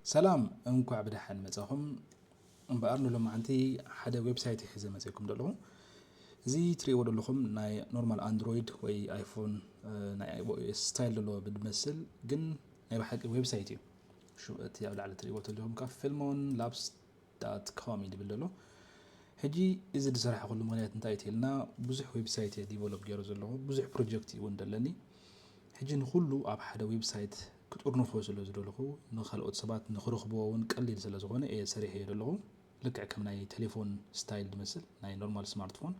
ሰላም፣ እንኳዕ ብደሓን መጻኹም። እምበኣር ንሎማዓንቲ ሓደ ዌብሳይት ሒዘ መጺእኩም ዘለኹ። እዚ ትርእይዎ ዘለኹም ናይ ኖርማል ኣንድሮይድ ወይ ኣይፎን፣ እ፣ ናይ iOS ስታይል ዘለዎ ብድመስል፣ ግን ናይ ብሓቂ ዌብሳይት እዩ። ሹ-፣ እቲ ኣብ ላዕሊ ትርእይዎ ዘለኹም ከኣ ፊልሞን ላብስ ዳት ኮም እዩ ዝብል ዘሎ። ሕጂ እዚ ዝሰራሕኩሉ ምኽንያት እንታይ እዩ ተልና፣ ብዙሕ ዌብሳይት እየ ዲቨሎፕ ገይሩ ዘለኹ፣ ብዙሕ ፕሮጀክት እውን ዘለኒ። ሕጂ ንኹሉ ኣብ ሓደ ዌብሳይት ክጥርንፎ ስለ ዝደለኹ፣ ንኻልኦት ሰባት ንኽረኽብዎ እውን ቀሊል ስለ ዝኾነ እየ ሰሪሐዮ ዘለኹ። ልክዕ ከም ናይ ቴሌፎን ስታይል ዝመስል፣ ናይ ኖርማል ስማርትፎን።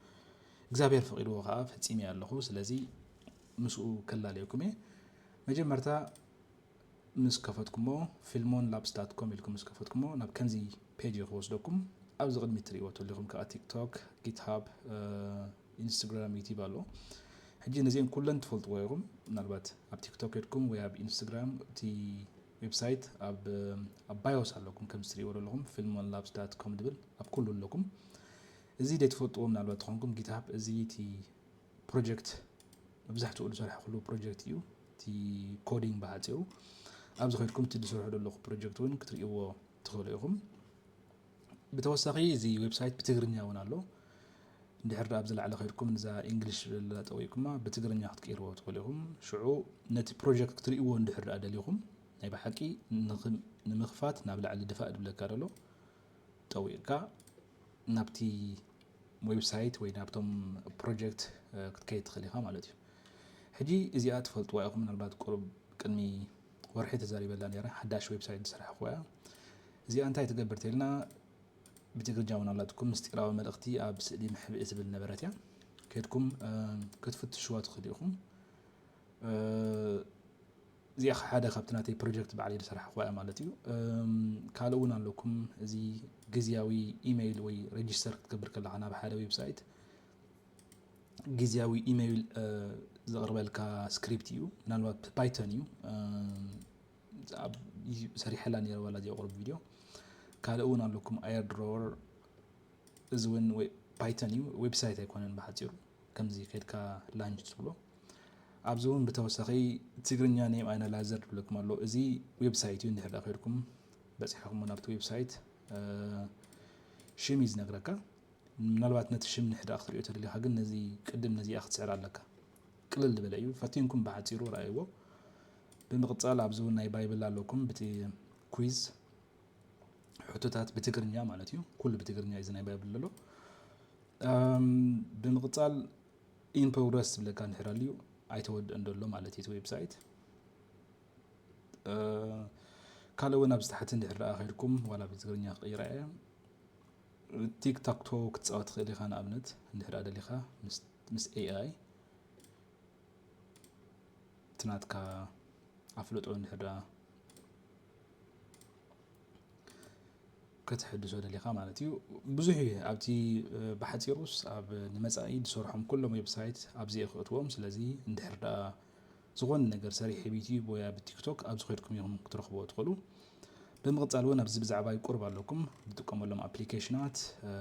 እግዚኣብሔር ፈቒድዎ ከኣ ፈጺመዮ ኣለኹ። ስለዚ ምስኡ ከላልየኩም እየ። መጀመርታ ምስ ከፈትኩሞ፣ ፊልሞን ላብስ ዳት ኮም ኢልኩም ምስ ከፈትኩሞ፣ ናብ ከምዚ ፔጅ እዩ ክወስደኩም። ኣብዚ ቅድሚት ትርእይዎ ተለኹም ከኣ ቲክቶክ፣ ጊትሃብ፣ እ፣ ኢንስታግራም፣ ዩቲዩብ ኣሎ። ሕጂ ነዚአን ኩለን ትፈልጥዎ ኢኹም። ምናልባት ኣብ ቲክቶክ ሄድኩም ወይ ኣብ ኢንስታግራም እቲ ዌብሳይት ኣብ፣ ኣብ ባዮስ ኣለኩም፣ ከም ትርእይዎ ዘለኹም ፊልሞን ላብስ ዳት ኮም ዝብል ኣብ ኩሉ ኣለኩም። እዚ ዘይትፈልጥዎ ምናልባት ትኾንኩም፣ ጊትሃብ እዚ እቲ ፕሮጀክት መብዛሕትኡ ዝሰርሐኩሉ ፕሮጀክት እዩ። እቲ ኮዲንግ ብሓጺሩ ኣብዚ ኸድኩም እቲ ዝሰርሑ ዘለኹ ፕሮጀክት እውን ክትርእይዎ ትኽእሉ ኢኹም። ብተወሳኺ እዚ ዌብሳይት ብትግርኛ እውን ኣሎ። እንድሕር ደኣ ኣብዚ ላዕሊ ኸድኩም ነዛ ኢንግሊሽ ዘላ ጠዊቕኩማ ብትግርኛ ክትቅይርዎ ትኽእሉ ኢኹም። ሽዑ ነቲ ፕሮጀክት ክትርእይዎ እንድሕር ደኣ ደሊኹም ናይ ብሓቂ ንኽ-፣ ንምኽፋት ናብ ላዕሊ ድፋእ ድብለካ ደሎ ጠዊቕካ ናብቲ ዌብሳይት ወይ ናብቶም ፕሮጀክት፣ እ፣ ክትከይድ ትኽእል ኢኻ ማለት እዩ። ሕጂ እዚኣ ትፈልጥዋ ኢኹም፣ ምናልባት ቁሩብ ቅድሚ ወርሒ ተዛሪበላ ነይረ፣ ሓዳሽ ዌብሳይት ዝሰራሕኩዋ እያ። እዚኣ እንታይ ትገብር ተልና፣ ብትግርኛ እውን ኣላትኩም፣ ምስጢራዊ መልእኽቲ ኣብ ስእሊ መሕብኢ ትብል ነበረት እያ። ከድኩም፣ እ፣ ክትፍትሽዋ ትኽእሉ ኢኹም። እ፣ እዚኣ ኸ ሓደ ካብቲ ናተይ ፕሮጀክት ባዕለይ ዝሰራሕኹዋ እያ ማለት እዩ። እም፣ ካልእ እውን ኣለኩም። እዚ ግዝያዊ ኢሜይል ወይ ሬጅስተር ክትገብር ከለኻ ናብ ሓደ ዌብሳይት ግዝያዊ ኢሜይል፣ እ፣ ዘቕርበልካ ስክሪፕት እዩ። ምናልባት ብፓይቶን እዩ። እም፣ ኣብ፣ ሰሪሐላ ነይረ ዋላ እዚኣ ቁሩብ ቪድዮ። ካልእ እውን ኣለኩም፣ ኤርድሮወር፣ እዚ እውን ወይ-፣ ፓይተን እዩ፣ ዌብሳይት ኣይኮነን ብሓፂሩ። ከምዚ ከድካ ላንች ትብሎ። ኣብዚ እውን ብተወሳኺ ትግርኛ ኔም ኣናላይዘር ትብለኩም ኣሎ። እዚ ዌብሳይት እዩ፣ እንድሕር ዳ ከድኩም በፂሕኹም ናብቲ ዌብሳይት፣ እ፣ ሽም እዩ ዝነግረካ። ምናልባት ነቲ ሽም እንድሕር ዳ ክትሪኦ ተደሊኻ ግን ነዚ ቅድም ነዚኣ ክትስዕር ኣለካ። ቅልል ዝበለ እዩ፣ ፈቲንኩም ብሓፂሩ ረኣይዎ። ብምቕፃል ኣብዚ እውን ናይ ባይብል ኣለኩም፣ ብቲ ኩዊዝ ሕቶታት ብትግርኛ ማለት እዩ። ኩሉ ብትግርኛ እዩ እዚ ናይ ባይብል ዘሎ። እም፣ ብምቕጻል ኢን ፕሮግረስ ዝብለካ እንድሕር ኣልዩ ኣይተወድአን ዘሎ ማለት እዩ እቲ ዌብሳይት። እ፣ ካልእ እውን ኣብዚ ታሕቲ እንድሕር ደኣ ከይድኩም ዋላ ብትግርኛ ክቕይራ እየ። ቲክታክቶ ክትጻወት ትኽእል ኢኻ ንኣብነት እንድሕር ደኣ ደሊኻ ምስ፣ ምስ ኤ ኣይ። እቲ ናትካ ኣፍልጦ እንድሕር ደኣ ከተሐድሶ ደሊኻ ማለት እዩ። ብዙሕ እዩ ኣብቲ፣ እ፣ ብሓፂሩስ ኣብ ንመፃኢ ዝሰርሖም ኩሎም ዌብሳይት ኣብዚ እየ ክእትዎም። ስለዚ እንድሕር ደኣ ዝኾነ ነገር ሰሪሐ ብዩቲዩብ ወይ ኣብ ቲክቶክ ኣብዚ ከድኩም ኢኹም ክትረኽብዎ ትኽእሉ። ብምቕፃል እውን ኣብዚ ብዛዕባ ይቁርብ ኣለኩም ዝጥቀመሎም ኣፕሊኬሽናት፣ እ፣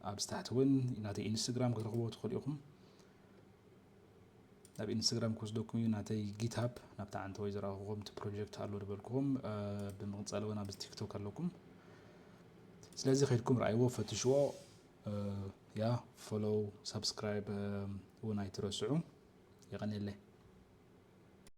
ኣብዚ ታሕቲ እውን ናተይ ኢንስታግራም ክትረኽብዎ ትኽእሉ ኢኹም። ናብ ኢንስታግራም ክወስደኩም እዩ፣ ናተይ ጊትሃብ፣ ናብታ ዓንተወይ ዘረኣኹኹም እቲ ፕሮጀክት ኣሎ ዝበልኩኹም፣ እ፣ ብምቕጻል እውን ኣብዚ ቲክቶክ ኣለኩም። ስለዚ ከይድኩም ረኣይዎ፣ ፈትሽዎ፣ እ፣ ያ፣ ፎሎው፣ ሳብስክራይብ፣ እ፣ እውን ኣይትረስዑ። የቐንየለይ።